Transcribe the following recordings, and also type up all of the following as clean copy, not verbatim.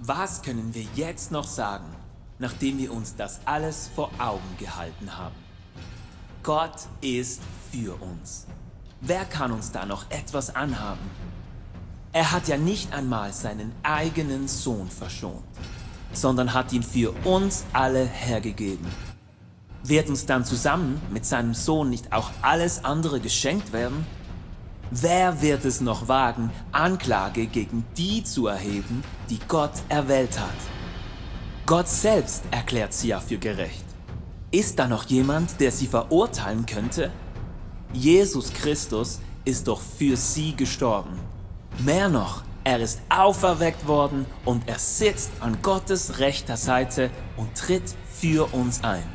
Was können wir jetzt noch sagen, nachdem wir uns das alles vor Augen gehalten haben? Gott ist für uns. Wer kann uns da noch etwas anhaben? Er hat ja nicht einmal seinen eigenen Sohn verschont, sondern hat ihn für uns alle hergegeben. Wird uns dann zusammen mit seinem Sohn nicht auch alles andere geschenkt werden? Wer wird es noch wagen, Anklage gegen die zu erheben, die Gott erwählt hat? Gott selbst erklärt sie ja für gerecht. Ist da noch jemand, der sie verurteilen könnte? Jesus Christus ist doch für sie gestorben. Mehr noch, er ist auferweckt worden und er sitzt an Gottes rechter Seite und tritt für uns ein.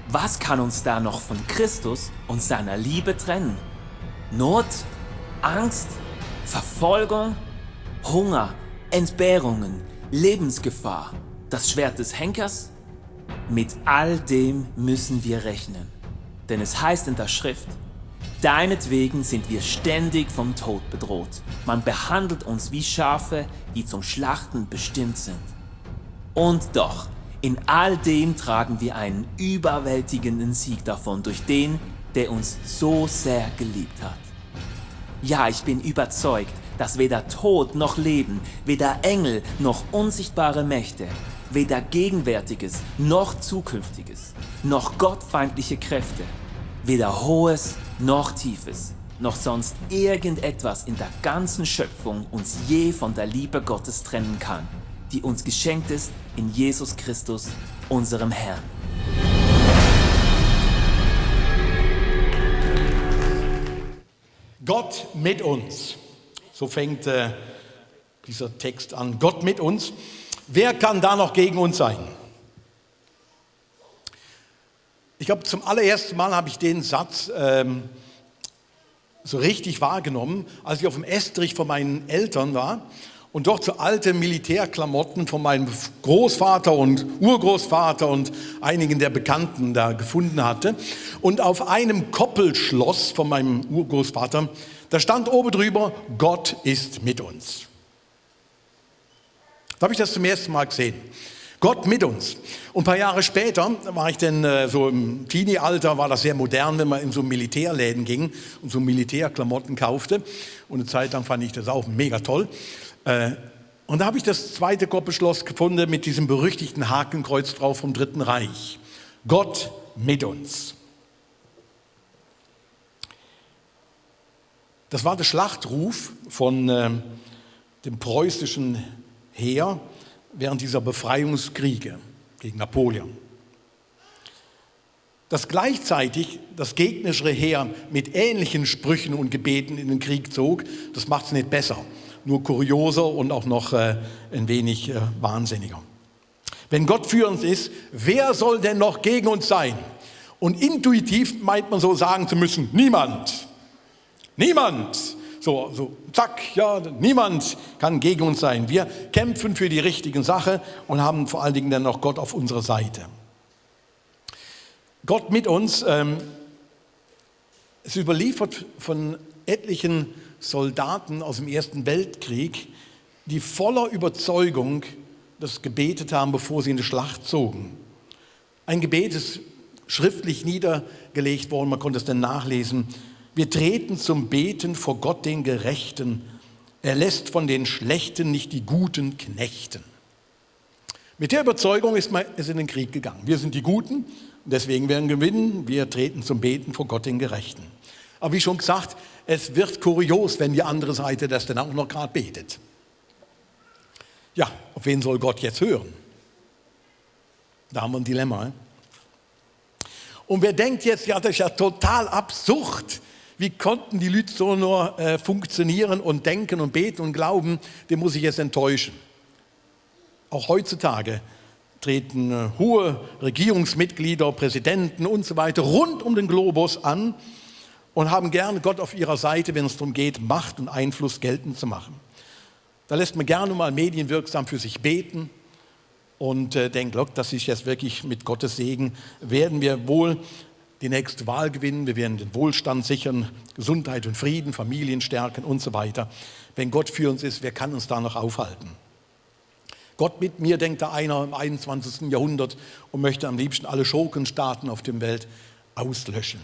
Was kann uns da noch von Christus und seiner Liebe trennen? Not, Angst, Verfolgung, Hunger, Entbehrungen, Lebensgefahr, das Schwert des Henkers? Mit all dem müssen wir rechnen. Denn es heißt in der Schrift, deinetwegen sind wir ständig vom Tod bedroht. Man behandelt uns wie Schafe, die zum Schlachten bestimmt sind. Und doch, in all dem tragen wir einen überwältigenden Sieg davon durch den, der uns so sehr geliebt hat. Ja, ich bin überzeugt, dass weder Tod noch Leben, weder Engel noch unsichtbare Mächte, weder Gegenwärtiges noch Zukünftiges, noch gottfeindliche Kräfte, weder Hohes noch Tiefes, noch sonst irgendetwas in der ganzen Schöpfung uns je von der Liebe Gottes trennen kann, die uns geschenkt ist in Jesus Christus, unserem Herrn. Gott mit uns. So fängt dieser Text an. Gott mit uns. Wer kann da noch gegen uns sein? Ich glaube, zum allerersten Mal habe ich den Satz so richtig wahrgenommen, als ich auf dem Estrich von meinen Eltern war und dort so alte Militärklamotten von meinem Großvater und Urgroßvater und einigen der Bekannten da gefunden hatte. Und auf einem Koppelschloss von meinem Urgroßvater, da stand oben drüber, Gott ist mit uns. Da habe ich das zum ersten Mal gesehen. Gott mit uns. Und ein paar Jahre später war ich dann so im Teenie-Alter, war das sehr modern, wenn man in so Militärläden ging und so Militärklamotten kaufte. Und eine Zeit lang fand ich das auch mega toll. Und da habe ich das zweite Koppelschloss gefunden mit diesem berüchtigten Hakenkreuz drauf vom Dritten Reich. Gott mit uns. Das war der Schlachtruf von dem preußischen Heer während dieser Befreiungskriege gegen Napoleon. Dass gleichzeitig das gegnerische Heer mit ähnlichen Sprüchen und Gebeten in den Krieg zog, das macht es nicht besser. Nur kurioser und auch noch ein wenig wahnsinniger. Wenn Gott für uns ist, wer soll denn noch gegen uns sein? Und intuitiv meint man so sagen zu müssen, niemand. Niemand. So, zack, ja, niemand kann gegen uns sein. Wir kämpfen für die richtige Sache und haben vor allen Dingen dann noch Gott auf unserer Seite. Gott mit uns, ist überliefert von etlichen Soldaten aus dem Ersten Weltkrieg, die voller Überzeugung das gebetet haben, bevor sie in die Schlacht zogen. Ein Gebet ist schriftlich niedergelegt worden, man konnte es dann nachlesen. Wir treten zum Beten vor Gott den Gerechten. Er lässt von den Schlechten nicht die Guten knechten. Mit der Überzeugung ist man in den Krieg gegangen. Wir sind die Guten, deswegen werden wir gewinnen. Wir treten zum Beten vor Gott den Gerechten. Aber wie schon gesagt, es wird kurios, wenn die andere Seite das dann auch noch gerade betet. Ja, auf wen soll Gott jetzt hören? Da haben wir ein Dilemma. Und wer denkt jetzt, ja, das ist ja total absurd. Wie konnten die Leute so nur funktionieren und denken und beten und glauben, den muss ich jetzt enttäuschen. Auch heutzutage treten hohe Regierungsmitglieder, Präsidenten und so weiter rund um den Globus an und haben gerne Gott auf ihrer Seite, wenn es darum geht, Macht und Einfluss geltend zu machen. Da lässt man gerne mal medienwirksam für sich beten und denkt, look, das ist jetzt wirklich mit Gottes Segen, werden wir wohl die nächste Wahl gewinnen, wir werden den Wohlstand sichern, Gesundheit und Frieden, Familien stärken und so weiter. Wenn Gott für uns ist, wer kann uns da noch aufhalten? Gott mit mir, denkt da einer im 21. Jahrhundert und möchte am liebsten alle Schurkenstaaten auf der Welt auslöschen.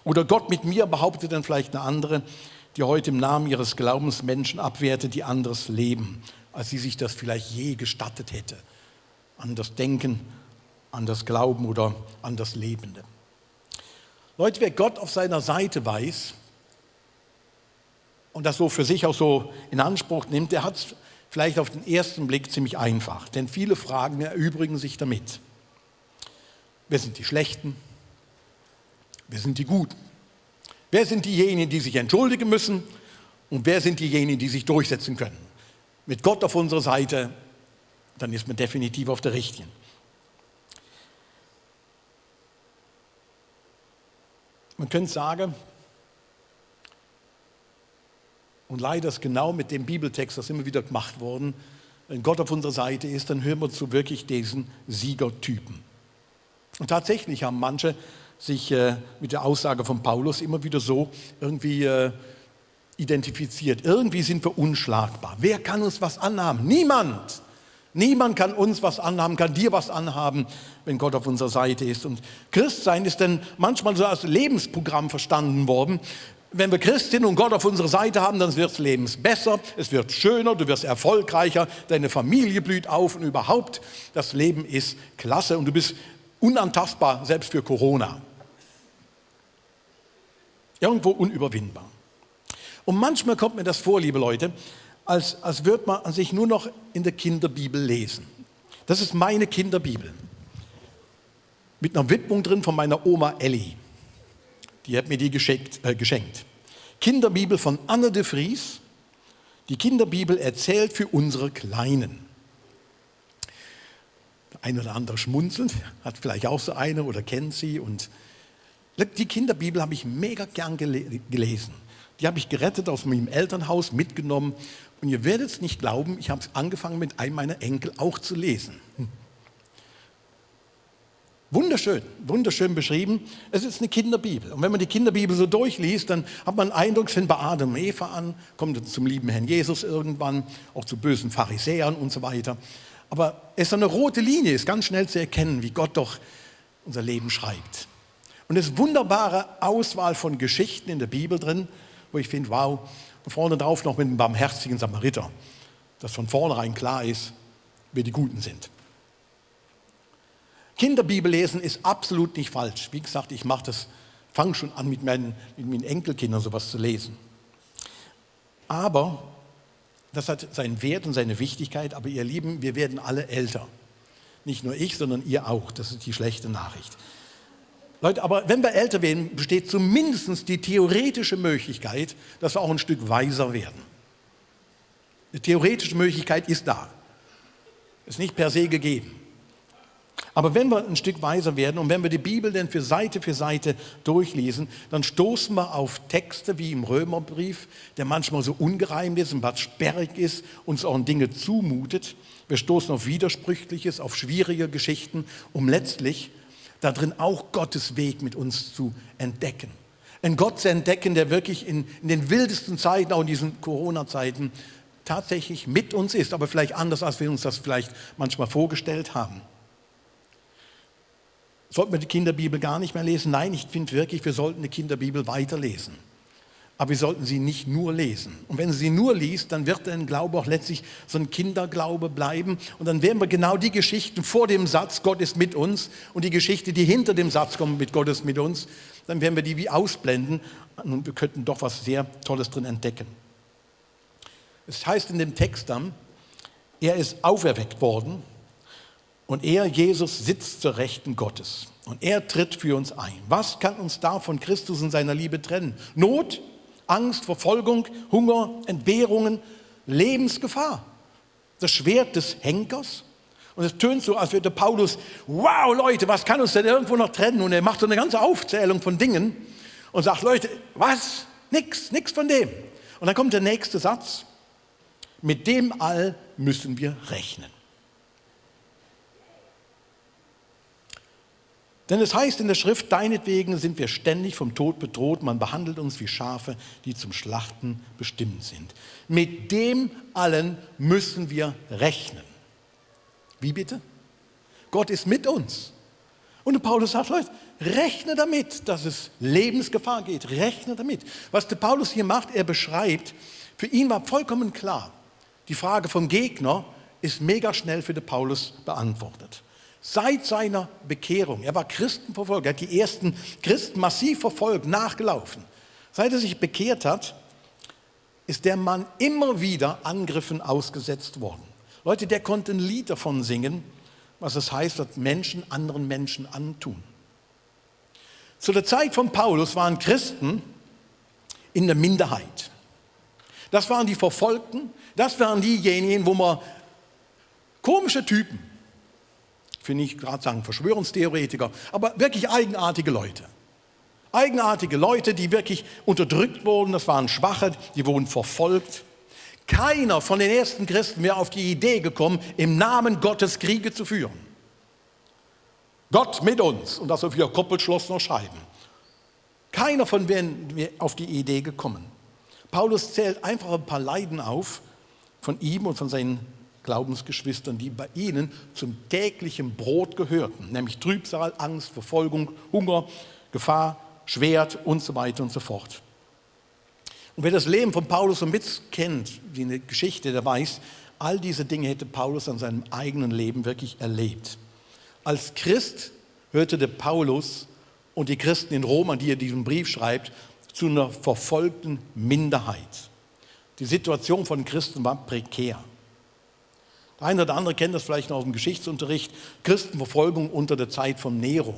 Oder Gott mit mir, behauptet dann vielleicht eine andere, die heute im Namen ihres Glaubens Menschen abwertet, die anderes leben, als sie sich das vielleicht je gestattet hätte. An das Denken, an das Glauben oder an das Lebende. Leute, wer Gott auf seiner Seite weiß und das so für sich auch so in Anspruch nimmt, der hat es vielleicht auf den ersten Blick ziemlich einfach. Denn viele Fragen erübrigen sich damit. Wer sind die Schlechten? Wer sind die Guten? Wer sind diejenigen, die sich entschuldigen müssen? Und wer sind diejenigen, die sich durchsetzen können? Mit Gott auf unserer Seite, dann ist man definitiv auf der richtigen. Man könnte sagen, und leider ist genau mit dem Bibeltext das immer wieder gemacht worden, wenn Gott auf unserer Seite ist, dann hören wir zu wirklich diesen Siegertypen. Und tatsächlich haben manche sich mit der Aussage von Paulus immer wieder so irgendwie identifiziert. Irgendwie sind wir unschlagbar. Wer kann uns was anhaben? Niemand. Niemand kann uns was anhaben, kann dir was anhaben, wenn Gott auf unserer Seite ist. Und Christsein ist dann manchmal so als Lebensprogramm verstanden worden. Wenn wir Christ sind und Gott auf unserer Seite haben, dann wird das Leben besser, es wird schöner, du wirst erfolgreicher, deine Familie blüht auf und überhaupt, das Leben ist klasse und du bist unantastbar, selbst für Corona. Irgendwo unüberwindbar. Und manchmal kommt mir das vor, liebe Leute, als würde man sich nur noch in der Kinderbibel lesen. Das ist meine Kinderbibel. Mit einer Widmung drin von meiner Oma Elli. Die hat mir die geschenkt. Kinderbibel von Anne de Vries. Die Kinderbibel erzählt für unsere Kleinen. Der eine oder andere schmunzelt, hat vielleicht auch so eine oder kennt sie. Und die Kinderbibel habe ich mega gern gelesen. Die habe ich gerettet aus meinem Elternhaus, mitgenommen. Und ihr werdet es nicht glauben, ich habe es angefangen mit einem meiner Enkel auch zu lesen. Wunderschön, wunderschön beschrieben. Es ist eine Kinderbibel. Und wenn man die Kinderbibel so durchliest, dann hat man den Eindruck, es fängt bei Adam und Eva an, kommt zum lieben Herrn Jesus irgendwann, auch zu bösen Pharisäern und so weiter. Aber es ist eine rote Linie, ist ganz schnell zu erkennen, wie Gott doch unser Leben schreibt. Und es ist eine wunderbare Auswahl von Geschichten in der Bibel drin, wo ich finde, wow, und vorne drauf noch mit dem barmherzigen Samariter, dass von vornherein klar ist, wer die Guten sind. Kinderbibel lesen ist absolut nicht falsch. Wie gesagt, ich fange schon an, mit meinen Enkelkindern sowas zu lesen. Aber das hat seinen Wert und seine Wichtigkeit. Aber ihr Lieben, wir werden alle älter. Nicht nur ich, sondern ihr auch. Das ist die schlechte Nachricht. Leute, aber wenn wir älter werden, besteht zumindest die theoretische Möglichkeit, dass wir auch ein Stück weiser werden. Die theoretische Möglichkeit ist da. Ist nicht per se gegeben. Aber wenn wir ein Stück weiser werden und wenn wir die Bibel dann für Seite durchlesen, dann stoßen wir auf Texte wie im Römerbrief, der manchmal so ungereimt ist, ein bisschen sperrig ist, uns auch Dinge zumutet. Wir stoßen auf Widersprüchliches, auf schwierige Geschichten, um letztlich darin auch Gottes Weg mit uns zu entdecken. Einen Gott zu entdecken, der wirklich in den wildesten Zeiten, auch in diesen Corona-Zeiten, tatsächlich mit uns ist, aber vielleicht anders, als wir uns das vielleicht manchmal vorgestellt haben. Sollten wir die Kinderbibel gar nicht mehr lesen? Nein, ich finde wirklich, wir sollten die Kinderbibel weiterlesen. Aber wir sollten sie nicht nur lesen. Und wenn sie nur liest, dann wird dein Glaube auch letztlich so ein Kinderglaube bleiben. Und dann werden wir genau die Geschichten vor dem Satz, Gott ist mit uns, und die Geschichte, die hinter dem Satz kommt, mit Gott ist mit uns, dann werden wir die wie ausblenden und wir könnten doch was sehr Tolles drin entdecken. Es heißt in dem Text dann, er ist auferweckt worden und er, Jesus, sitzt zur Rechten Gottes. Und er tritt für uns ein. Was kann uns da von Christus und seiner Liebe trennen? Not, Angst, Verfolgung, Hunger, Entbehrungen, Lebensgefahr. Das Schwert des Henkers. Und es tönt so, als würde Paulus, wow Leute, was kann uns denn irgendwo noch trennen? Und er macht so eine ganze Aufzählung von Dingen und sagt, Leute, was? Nix von dem. Und dann kommt der nächste Satz. Mit dem all müssen wir rechnen. Denn es heißt in der Schrift, deinetwegen sind wir ständig vom Tod bedroht, man behandelt uns wie Schafe, die zum Schlachten bestimmt sind. Mit dem allen müssen wir rechnen. Wie bitte? Gott ist mit uns. Und Paulus sagt, Leute, rechne damit, dass es Lebensgefahr geht. Rechne damit. Was der Paulus hier macht, er beschreibt, für ihn war vollkommen klar, die Frage vom Gegner ist mega schnell für den Paulus beantwortet. Seit seiner Bekehrung, er war Christenverfolger, er hat die ersten Christen massiv verfolgt, nachgelaufen. Seit er sich bekehrt hat, ist der Mann immer wieder Angriffen ausgesetzt worden. Leute, der konnte ein Lied davon singen, was es heißt, was Menschen anderen Menschen antun. Zu der Zeit von Paulus waren Christen in der Minderheit. Das waren die Verfolgten, das waren diejenigen, wo man komische Typen, ich will nicht gerade sagen Verschwörungstheoretiker, aber wirklich eigenartige Leute. Eigenartige Leute, die wirklich unterdrückt wurden, das waren Schwache, die wurden verfolgt. Keiner von den ersten Christen wäre auf die Idee gekommen, im Namen Gottes Kriege zu führen. Gott mit uns und das auf ihr Koppelschloss noch schreiben. Keiner von denen wäre auf die Idee gekommen. Paulus zählt einfach ein paar Leiden auf von ihm und von seinen Glaubensgeschwistern, die bei ihnen zum täglichen Brot gehörten, nämlich Trübsal, Angst, Verfolgung, Hunger, Gefahr, Schwert und so weiter und so fort. Und wer das Leben von Paulus so mitkennt, wie eine Geschichte, der weiß, all diese Dinge hätte Paulus an seinem eigenen Leben wirklich erlebt. Als Christ hörte der Paulus und die Christen in Rom, an die er diesen Brief schreibt, zu einer verfolgten Minderheit. Die Situation von Christen war prekär. Der eine oder andere kennt das vielleicht noch aus dem Geschichtsunterricht, Christenverfolgung unter der Zeit von Nero.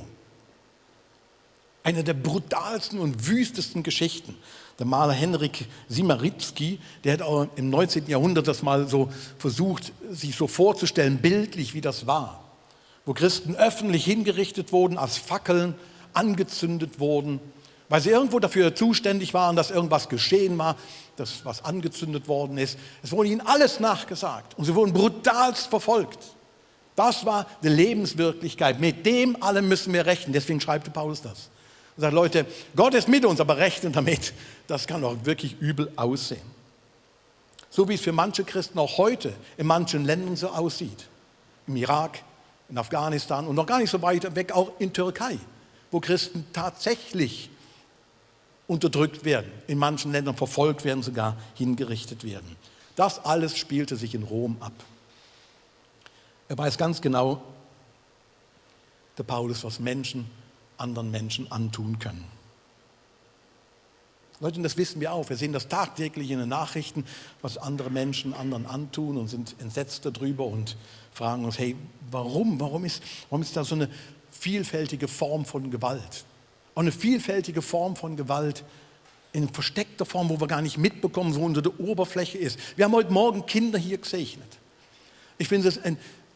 Eine der brutalsten und wüstesten Geschichten. Der Maler Henryk Siemierzycki, der hat auch im 19. Jahrhundert das mal so versucht, sich so vorzustellen, bildlich, wie das war. Wo Christen öffentlich hingerichtet wurden, als Fackeln angezündet wurden, weil sie irgendwo dafür zuständig waren, dass irgendwas geschehen war, dass was angezündet worden ist. Es wurde ihnen alles nachgesagt und sie wurden brutalst verfolgt. Das war die Lebenswirklichkeit. Mit dem allem müssen wir rechnen. Deswegen schreibt Paulus das. Er sagt, Leute, Gott ist mit uns, aber rechnen damit. Das kann auch wirklich übel aussehen. So wie es für manche Christen auch heute in manchen Ländern so aussieht. Im Irak, in Afghanistan und noch gar nicht so weit weg auch in Türkei, wo Christen tatsächlich unterdrückt werden, in manchen Ländern verfolgt werden, sogar hingerichtet werden. Das alles spielte sich in Rom ab. Er weiß ganz genau, der Paulus, was Menschen anderen Menschen antun können. Leute, und das wissen wir auch. Wir sehen das tagtäglich in den Nachrichten, was andere Menschen anderen antun und sind entsetzt darüber und fragen uns, hey, warum ist da so eine vielfältige Form von Gewalt? Auch eine vielfältige Form von Gewalt in versteckter Form, wo wir gar nicht mitbekommen, so unter der Oberfläche ist. Wir haben heute Morgen Kinder hier gesegnet. Ich finde es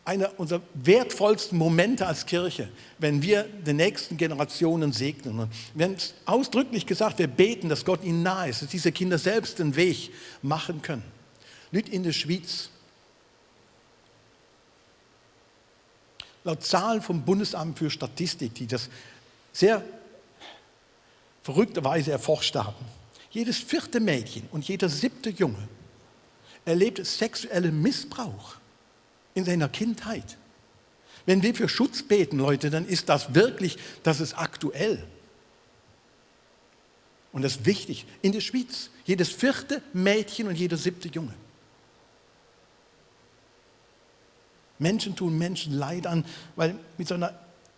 einer unserer wertvollsten Momente als Kirche, wenn wir die nächsten Generationen segnen. Und wir haben es ausdrücklich gesagt, wir beten, dass Gott ihnen nahe ist, dass diese Kinder selbst den Weg machen können. Leute in der Schweiz, laut Zahlen vom Bundesamt für Statistik, die das sehr verrückterweise erforscht haben, jedes 4. Mädchen und jeder 7. Junge erlebt sexuellen Missbrauch in seiner Kindheit. Wenn wir für Schutz beten, Leute, dann ist das wirklich, das ist aktuell. Und das ist wichtig. In der Schweiz, jedes 4. Mädchen und jeder 7. Junge. Menschen tun Menschen Leid an, weil mit so einer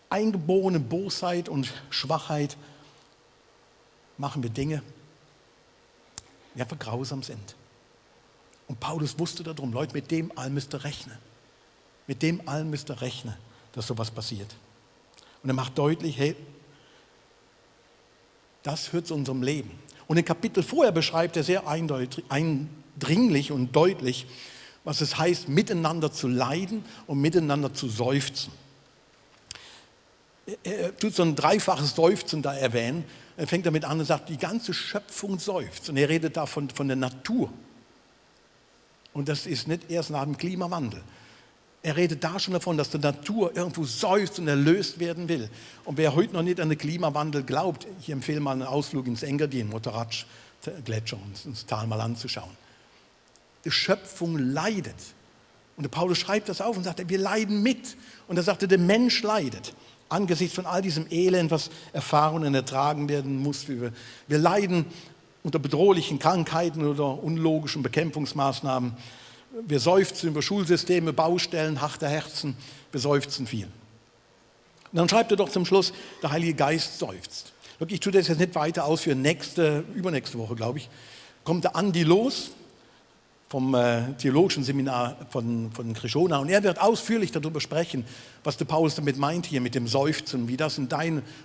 eingeborenen Bosheit und Schwachheit machen wir Dinge, die einfach grausam sind. Und Paulus wusste darum, Leute, mit dem allem müsst ihr rechnen. Mit dem allem müsst ihr rechnen, dass sowas passiert. Und er macht deutlich, hey, das hört zu unserem Leben. Und im Kapitel vorher beschreibt er sehr eindringlich und deutlich, was es heißt, miteinander zu leiden und miteinander zu seufzen. Er tut so ein dreifaches Seufzen da erwähnen. Er fängt damit an und sagt, die ganze Schöpfung seufzt. Und er redet da von der Natur. Und das ist nicht erst nach dem Klimawandel. Er redet da schon davon, dass die Natur irgendwo seufzt und erlöst werden will. Und wer heute noch nicht an den Klimawandel glaubt, ich empfehle mal einen Ausflug ins Engadin, Motoratsch-Gletscher, uns das Tal mal anzuschauen. Die Schöpfung leidet Und der Paulus schreibt das auf und sagt, wir leiden mit. Und er sagte, der Mensch leidet. Angesichts von all diesem Elend, was erfahren und ertragen werden muss. Wir leiden unter bedrohlichen Krankheiten oder unlogischen Bekämpfungsmaßnahmen. Wir seufzen über Schulsysteme, Baustellen, harte Herzen. Wir seufzen viel. Und dann schreibt er doch zum Schluss, der Heilige Geist seufzt. Ich tue das jetzt nicht weiter aus für übernächste Woche, glaube ich. Kommt der Andi los vom theologischen Seminar von Krishona und er wird ausführlich darüber sprechen, was der Paulus damit meint hier mit dem Seufzen, wie das in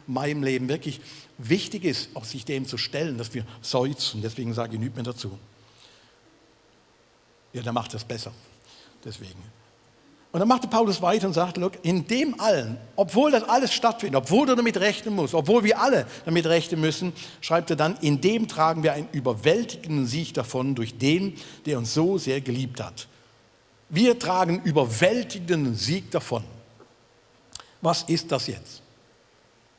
meinem Leben wirklich wichtig ist, auch sich dem zu stellen, dass wir seufzen. Deswegen sage ich nichts mehr dazu. Ja, der macht das besser. Deswegen. Und dann macht der Paulus weiter und sagt, look, in dem allen, obwohl das alles stattfindet, obwohl du damit rechnen musst, obwohl wir alle damit rechnen müssen, schreibt er dann, in dem tragen wir einen überwältigenden Sieg davon durch den, der uns so sehr geliebt hat. Wir tragen überwältigenden Sieg davon. Was ist das jetzt?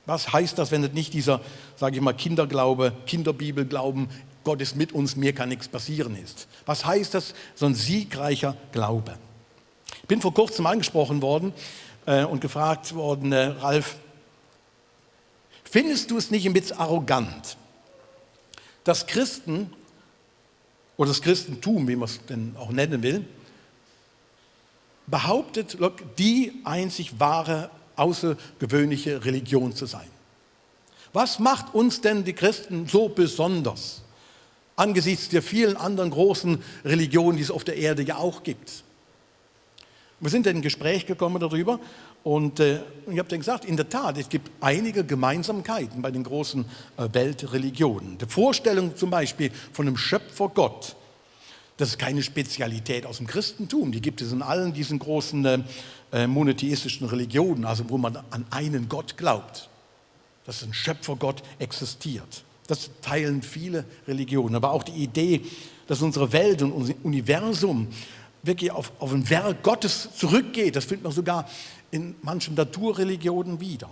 Was heißt das, wenn es nicht dieser, sage ich mal, Kinderglaube, Kinderbibelglauben, Gott ist mit uns, mir kann nichts passieren ist? Was heißt das, so ein siegreicher Glaube? Ich bin vor kurzem angesprochen worden und gefragt worden, Ralf, findest du es nicht ein bisschen arrogant, dass Christen oder das Christentum, wie man es denn auch nennen will, behauptet, die einzig wahre, außergewöhnliche Religion zu sein? Was macht uns denn die Christen so besonders angesichts der vielen anderen großen Religionen, die es auf der Erde ja auch gibt? Wir sind in ein Gespräch gekommen darüber und ich habe dann gesagt, in der Tat, es gibt einige Gemeinsamkeiten bei den großen Weltreligionen. Die Vorstellung zum Beispiel von einem Schöpfergott, das ist keine Spezialität aus dem Christentum, die gibt es in allen diesen großen monotheistischen Religionen, also wo man an einen Gott glaubt, dass ein Schöpfergott existiert. Das teilen viele Religionen, aber auch die Idee, dass unsere Welt und unser Universum wirklich auf ein Werk Gottes zurückgeht. Das findet man sogar in manchen Naturreligionen wieder.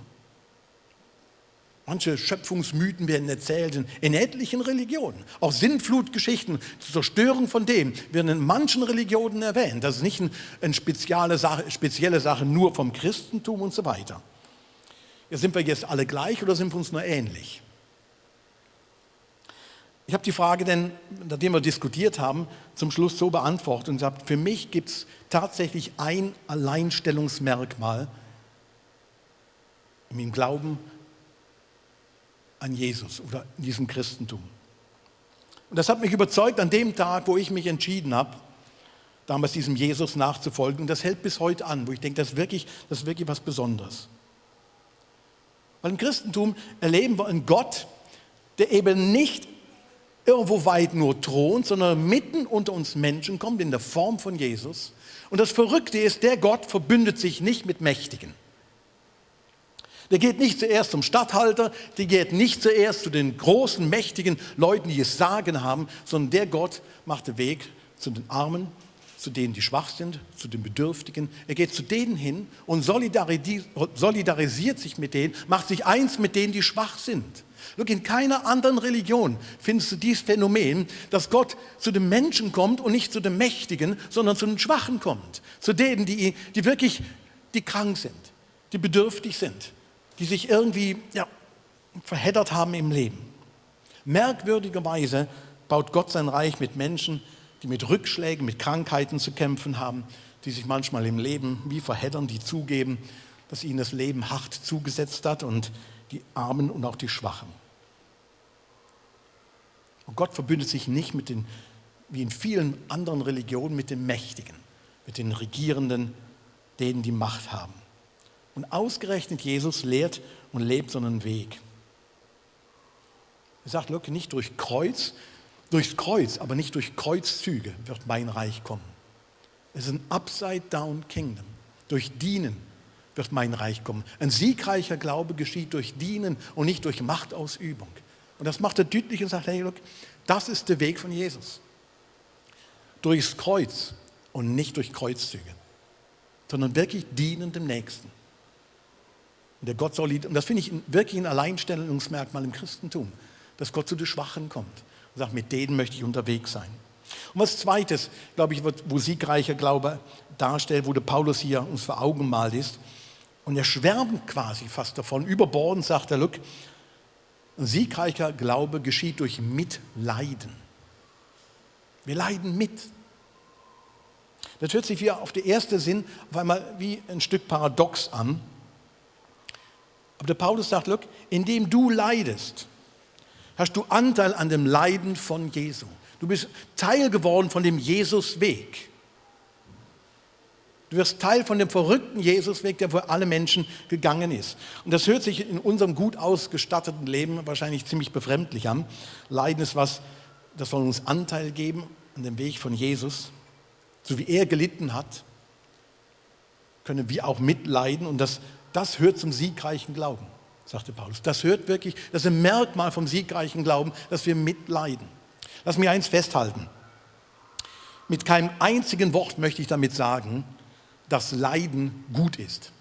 Manche Schöpfungsmythen werden erzählt in etlichen Religionen. Auch Sintflutgeschichten, die Zerstörung von dem, werden in manchen Religionen erwähnt. Das ist nicht eine spezielle Sache nur vom Christentum und so weiter. Ja, sind wir jetzt alle gleich oder sind wir uns nur ähnlich? Ich habe die Frage denn, nachdem wir diskutiert haben, zum Schluss so beantwortet und gesagt, für mich gibt es tatsächlich ein Alleinstellungsmerkmal im Glauben an Jesus oder in diesem Christentum. Und das hat mich überzeugt an dem Tag, wo ich mich entschieden habe, damals diesem Jesus nachzufolgen. Und das hält bis heute an, wo ich denke, das ist wirklich was Besonderes. Weil im Christentum erleben wir einen Gott, der eben nicht irgendwo weit nur thront, sondern mitten unter uns Menschen kommt in der Form von Jesus. Und das Verrückte ist, der Gott verbündet sich nicht mit Mächtigen. Der geht nicht zuerst zum Statthalter, der geht nicht zuerst zu den großen, mächtigen Leuten, die es Sagen haben, sondern der Gott macht den Weg zu den Armen, zu denen, die schwach sind, zu den Bedürftigen. Er geht zu denen hin und solidarisiert sich mit denen, macht sich eins mit denen, die schwach sind. Look, in keiner anderen Religion findest du dieses Phänomen, dass Gott zu den Menschen kommt und nicht zu den Mächtigen, sondern zu den Schwachen kommt. Zu denen, die wirklich die krank sind, die bedürftig sind, die sich irgendwie verheddert haben im Leben. Merkwürdigerweise baut Gott sein Reich mit Menschen, die mit Rückschlägen, mit Krankheiten zu kämpfen haben, die sich manchmal im Leben wie verheddern, die zugeben, dass ihnen das Leben hart zugesetzt hat, und die Armen und auch die Schwachen. Und Gott verbündet sich nicht wie in vielen anderen Religionen, mit den Mächtigen, mit den Regierenden, denen die Macht haben. Und ausgerechnet Jesus lehrt und lebt so einen Weg. Er sagt, look, nicht durchs Kreuz, aber nicht durch Kreuzzüge wird mein Reich kommen. Es ist ein Upside-Down-Kingdom. Durch Dienen wird mein Reich kommen. Ein siegreicher Glaube geschieht durch Dienen und nicht durch Machtausübung. Und das macht er deutlich und sagt, hey, look, das ist der Weg von Jesus. Durchs Kreuz und nicht durch Kreuzzüge, sondern wirklich dienen dem Nächsten. Und das finde ich wirklich ein Alleinstellungsmerkmal im Christentum, dass Gott zu den Schwachen kommt und sagt, mit denen möchte ich unterwegs sein. Und was Zweites, glaube ich, wo siegreicher Glaube darstellt, wo der Paulus hier uns vor Augen malt ist, und er schwärmt quasi fast davon, überbordend sagt er, look, ein siegreicher Glaube geschieht durch Mitleiden. Wir leiden mit. Das hört sich wie auf den ersten Sinn auf einmal wie ein Stück paradox an. Aber der Paulus sagt, look, indem du leidest, hast du Anteil an dem Leiden von Jesu. Du bist Teil geworden von dem Jesusweg. Du wirst Teil von dem verrückten Jesusweg, der für alle Menschen gegangen ist. Und das hört sich in unserem gut ausgestatteten Leben wahrscheinlich ziemlich befremdlich an. Leiden ist was, das soll uns Anteil geben an dem Weg von Jesus. So wie er gelitten hat, können wir auch mitleiden. Und das hört zum siegreichen Glauben, sagte Paulus. Das hört wirklich, das ist ein Merkmal vom siegreichen Glauben, dass wir mitleiden. Lass mich eins festhalten. Mit keinem einzigen Wort möchte ich damit sagen, dass Leiden gut ist.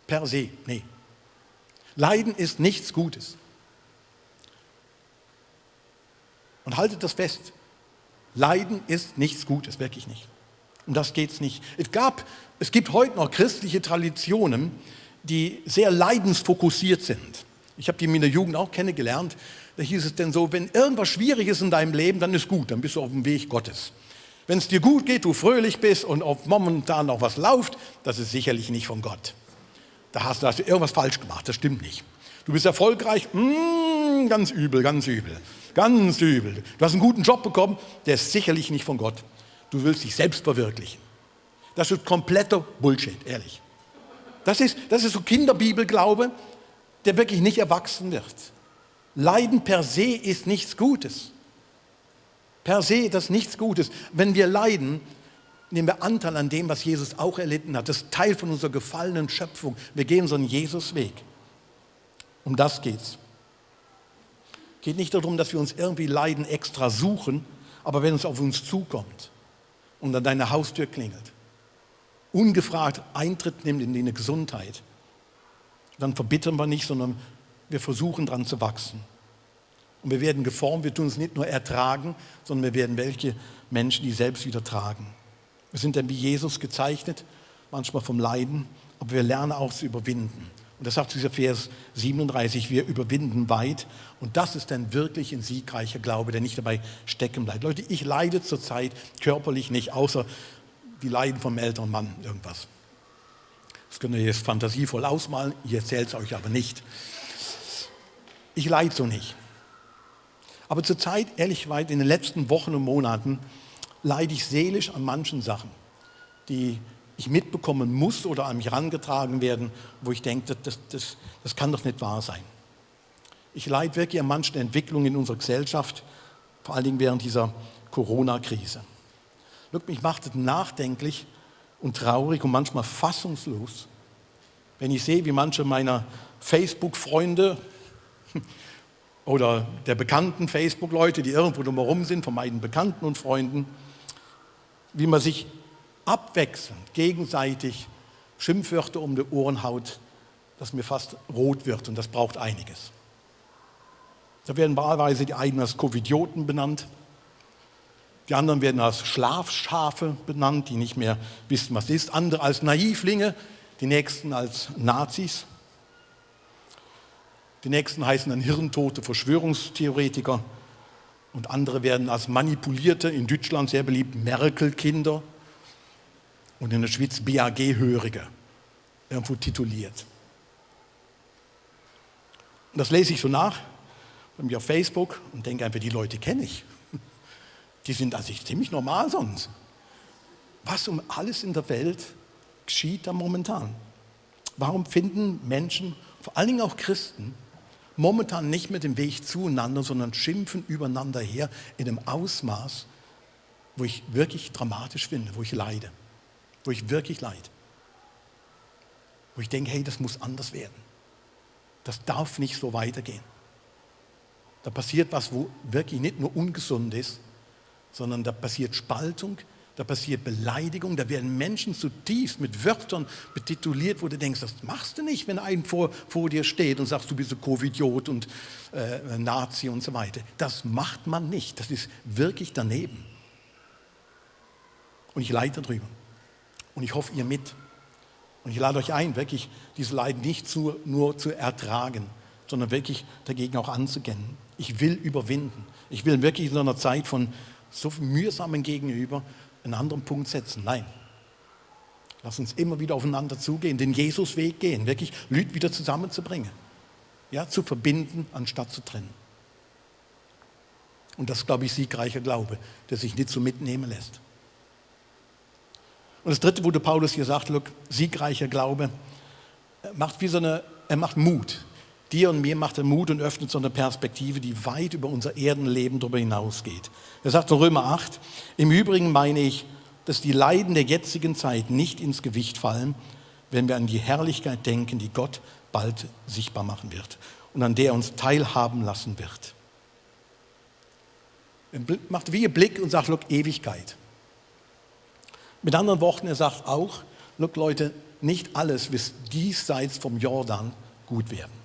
Per se, nee. Leiden ist nichts Gutes. Und haltet das fest. Leiden ist nichts Gutes, wirklich nicht. Um das geht es nicht. Es gibt heute noch christliche Traditionen, die sehr leidensfokussiert sind. Ich habe die in der Jugend auch kennengelernt. Da hieß es denn so, wenn irgendwas schwierig ist in deinem Leben, dann ist gut, dann bist du auf dem Weg Gottes. Wenn es dir gut geht, du fröhlich bist und auf momentan noch was läuft, das ist sicherlich nicht von Gott. Da hast du irgendwas falsch gemacht, das stimmt nicht. Du bist erfolgreich, ganz übel, ganz übel, ganz übel. Du hast einen guten Job bekommen, der ist sicherlich nicht von Gott. Du willst dich selbst verwirklichen. Das ist kompletter Bullshit, ehrlich. Das ist so Kinderbibelglaube, der wirklich nicht erwachsen wird. Leiden per se ist nichts Gutes. Per se ist das nichts Gutes. Wenn wir leiden, nehmen wir Anteil an dem, was Jesus auch erlitten hat. Das ist Teil von unserer gefallenen Schöpfung. Wir gehen so einen Jesusweg. Um das geht's. Es geht nicht darum, dass wir uns irgendwie Leiden extra suchen, aber wenn es auf uns zukommt und an deine Haustür klingelt, ungefragt Eintritt nimmt in deine Gesundheit, dann verbittern wir nicht, sondern wir versuchen dran zu wachsen. Und wir werden geformt, wir tun es nicht nur ertragen, sondern wir werden welche Menschen, die selbst wieder tragen. Wir sind dann wie Jesus gezeichnet, manchmal vom Leiden, aber wir lernen auch zu überwinden. Und das sagt dieser Vers 37, wir überwinden weit. Und das ist dann wirklich ein siegreicher Glaube, der nicht dabei stecken bleibt. Leute, ich leide zurzeit körperlich nicht, außer die Leiden vom älteren Mann irgendwas. Das könnt ihr jetzt fantasievoll ausmalen, ich erzähle es euch aber nicht. Ich leide so nicht. Aber zurzeit, ehrlich gesagt, in den letzten Wochen und Monaten leide ich seelisch an manchen Sachen, die ich mitbekommen muss oder an mich herangetragen werden, wo ich denke, das kann doch nicht wahr sein. Ich leide wirklich an manchen Entwicklungen in unserer Gesellschaft, vor allen Dingen während dieser Corona-Krise. Mich macht es nachdenklich und traurig und manchmal fassungslos, wenn ich sehe, wie manche meiner Facebook-Freunde oder der bekannten Facebook-Leute, die irgendwo drumherum sind, von meinen Bekannten und Freunden, wie man sich abwechselnd, gegenseitig Schimpfwörter um die Ohren haut, dass mir fast rot wird und das braucht einiges. Da werden wahlweise die einen als Covidioten benannt, die anderen werden als Schlafschafe benannt, die nicht mehr wissen, was ist, andere als Naivlinge, die nächsten als Nazis. Die nächsten heißen dann hirntote Verschwörungstheoretiker und andere werden als manipulierte, in Deutschland sehr beliebt, Merkel-Kinder und in der Schweiz BAG-Hörige irgendwo tituliert. Und das lese ich so nach bei mir auf Facebook und denke einfach, die Leute kenne ich. Die sind an sich ziemlich normal sonst. Was um alles in der Welt geschieht da momentan? Warum finden Menschen, vor allen Dingen auch Christen, momentan nicht mehr den Weg zueinander, sondern schimpfen übereinander her in einem Ausmaß, wo ich wirklich dramatisch finde, wo ich leide, wo ich wirklich leide. Wo ich denke, hey, das muss anders werden. Das darf nicht so weitergehen. Da passiert was, wo wirklich nicht nur ungesund ist, sondern da passiert Spaltung, Da passiert Beleidigung, da werden Menschen zutiefst mit Wörtern betituliert, wo du denkst, das machst du nicht, wenn ein vor dir steht und sagst, du bist ein Covidiot und Nazi und so weiter. Das macht man nicht, das ist wirklich daneben. Und ich leide darüber. Und ich hoffe, ihr mit. Und ich lade euch ein, wirklich dieses Leid nicht nur zu ertragen, sondern wirklich dagegen auch anzugehen. Ich will überwinden. Ich will wirklich in so einer Zeit von so mühsamen Gegenüber einen anderen Punkt setzen. Nein. Lass uns immer wieder aufeinander zugehen, den Jesusweg gehen, wirklich Leute wieder zusammenzubringen. Ja, zu verbinden, anstatt zu trennen. Und das ist, glaube ich, siegreicher Glaube, der sich nicht so mitnehmen lässt. Und das Dritte, wo der Paulus hier sagt, look, siegreicher Glaube, er macht Mut. Dir und mir macht er Mut und öffnet so eine Perspektive, die weit über unser Erdenleben darüber hinausgeht. Er sagt in Römer 8, im Übrigen meine ich, dass die Leiden der jetzigen Zeit nicht ins Gewicht fallen, wenn wir an die Herrlichkeit denken, die Gott bald sichtbar machen wird und an der er uns teilhaben lassen wird. Er macht wie ein Blick und sagt, look, Ewigkeit. Mit anderen Worten, er sagt auch, look Leute, nicht alles wird diesseits vom Jordan gut werden.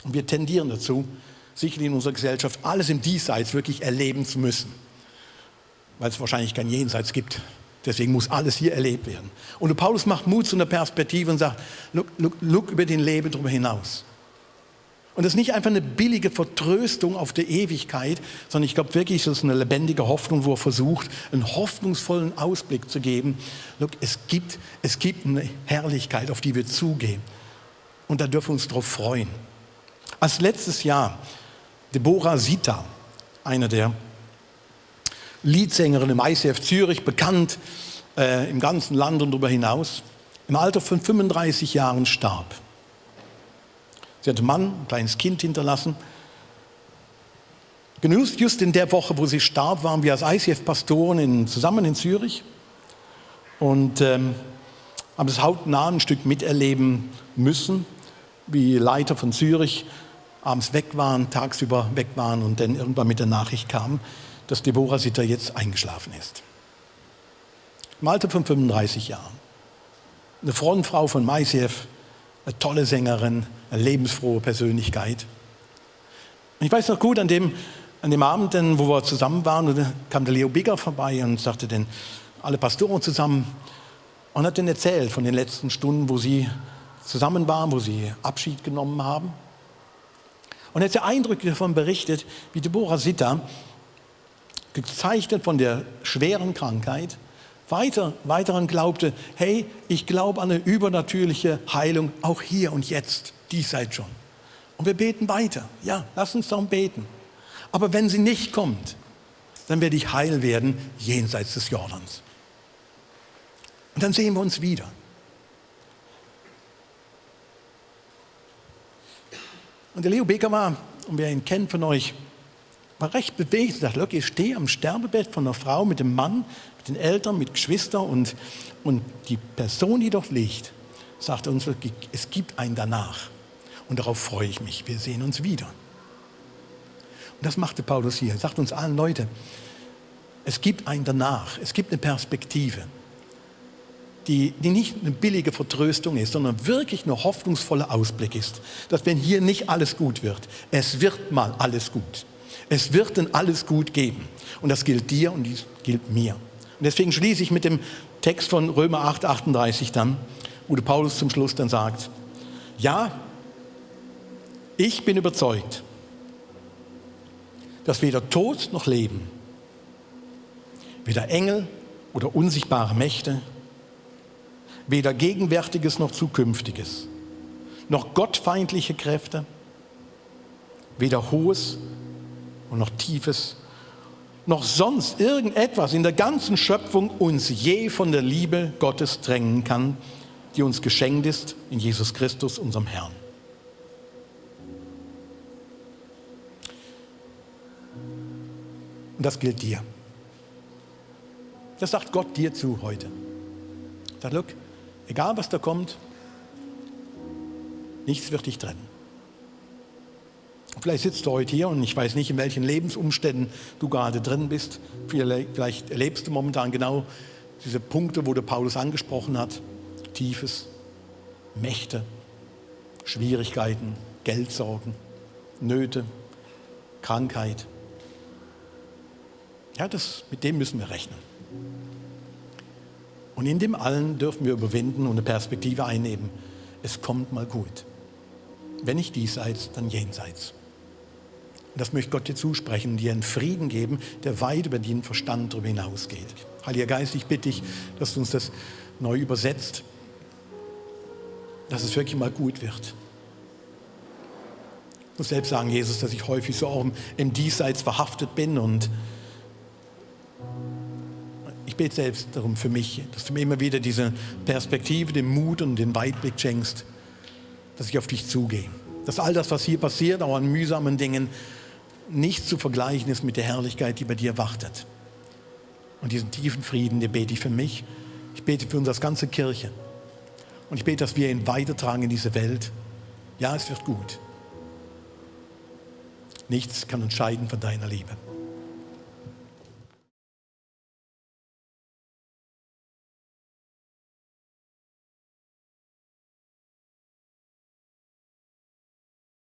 Und wir tendieren dazu, sicherlich in unserer Gesellschaft, alles im Diesseits wirklich erleben zu müssen. Weil es wahrscheinlich kein Jenseits gibt. Deswegen muss alles hier erlebt werden. Und der Paulus macht Mut zu einer Perspektive und sagt, look über den Leben darüber hinaus. Und das ist nicht einfach eine billige Vertröstung auf der Ewigkeit, sondern ich glaube wirklich, das ist eine lebendige Hoffnung, wo er versucht, einen hoffnungsvollen Ausblick zu geben. Look, es gibt eine Herrlichkeit, auf die wir zugehen. Und da dürfen wir uns darauf freuen. Als letztes Jahr Deborah Sita, eine der Leadsängerinnen im ICF Zürich, bekannt im ganzen Land und darüber hinaus, im Alter von 35 Jahren starb. Sie hatte einen Mann, ein kleines Kind hinterlassen. Just in der Woche, wo sie starb, waren wir als ICF-Pastoren zusammen in Zürich und haben das hautnah ein Stück miterleben müssen, wie Leiter von Zürich abends weg waren, tagsüber weg waren und dann irgendwann mit der Nachricht kam, dass Deborah Sitter jetzt eingeschlafen ist. Im Alter von 35 Jahren. Eine Frontfrau von ICF, eine tolle Sängerin, eine lebensfrohe Persönlichkeit. Und ich weiß noch gut, an dem Abend, wo wir zusammen waren, kam der Leo Bigger vorbei und sagte dann, alle Pastoren zusammen, und hat dann erzählt von den letzten Stunden, wo sie zusammen waren, wo sie Abschied genommen haben. Und er hat sehr eindrücklich davon berichtet, wie Deborah Sitter, gezeichnet von der schweren Krankheit, weiterhin glaubte, hey, ich glaube an eine übernatürliche Heilung, auch hier und jetzt, diesseits schon. Und wir beten weiter. Ja, lass uns darum beten. Aber wenn sie nicht kommt, dann werde ich heil werden, jenseits des Jordans. Und dann sehen wir uns wieder. Und der Leo Becker war, und wer ihn kennt von euch, war recht bewegt und sagte, look, ich stehe am Sterbebett von einer Frau mit dem Mann, mit den Eltern, mit Geschwistern und die Person, die dort liegt, sagte uns, es gibt ein Danach. Und darauf freue ich mich, wir sehen uns wieder. Und das machte Paulus hier, er sagt uns allen, Leute, es gibt ein Danach, es gibt eine Perspektive, die nicht eine billige Vertröstung ist, sondern wirklich ein hoffnungsvoller Ausblick ist, dass wenn hier nicht alles gut wird, es wird mal alles gut. Es wird dann alles gut geben. Und das gilt dir und das gilt mir. Und deswegen schließe ich mit dem Text von Römer 8, 38 dann, wo der Paulus zum Schluss dann sagt, ja, ich bin überzeugt, dass weder Tod noch Leben, weder Engel oder unsichtbare Mächte, weder Gegenwärtiges noch Zukünftiges, noch gottfeindliche Kräfte, weder Hohes und noch Tiefes, noch sonst irgendetwas in der ganzen Schöpfung uns je von der Liebe Gottes trennen kann, die uns geschenkt ist in Jesus Christus, unserem Herrn. Und das gilt dir. Das sagt Gott dir zu heute. Er sagt, look, egal was da kommt, nichts wird dich trennen. Vielleicht sitzt du heute hier und ich weiß nicht, in welchen Lebensumständen du gerade drin bist. Vielleicht erlebst du momentan genau diese Punkte, wo der Paulus angesprochen hat. Tiefes, Mächte, Schwierigkeiten, Geldsorgen, Nöte, Krankheit. Ja, mit dem müssen wir rechnen. Und in dem allen dürfen wir überwinden und eine Perspektive einnehmen. Es kommt mal gut. Wenn nicht diesseits, dann jenseits. Und das möchte Gott dir zusprechen, dir einen Frieden geben, der weit über den Verstand darüber hinausgeht. Heiliger Geist, ich bitte dich, dass du uns das neu übersetzt, dass es wirklich mal gut wird. Ich muss selbst sagen, Jesus, dass ich häufig so auch im Diesseits verhaftet bin und ich bete selbst darum für mich, dass du mir immer wieder diese Perspektive, den Mut und den Weitblick schenkst, dass ich auf dich zugehe. Dass all das, was hier passiert, auch an mühsamen Dingen, nicht zu vergleichen ist mit der Herrlichkeit, die bei dir wartet. Und diesen tiefen Frieden, den bete ich für mich. Ich bete für uns als ganze Kirche. Und ich bete, dass wir ihn weitertragen in diese Welt. Ja, es wird gut. Nichts kann uns scheiden von deiner Liebe.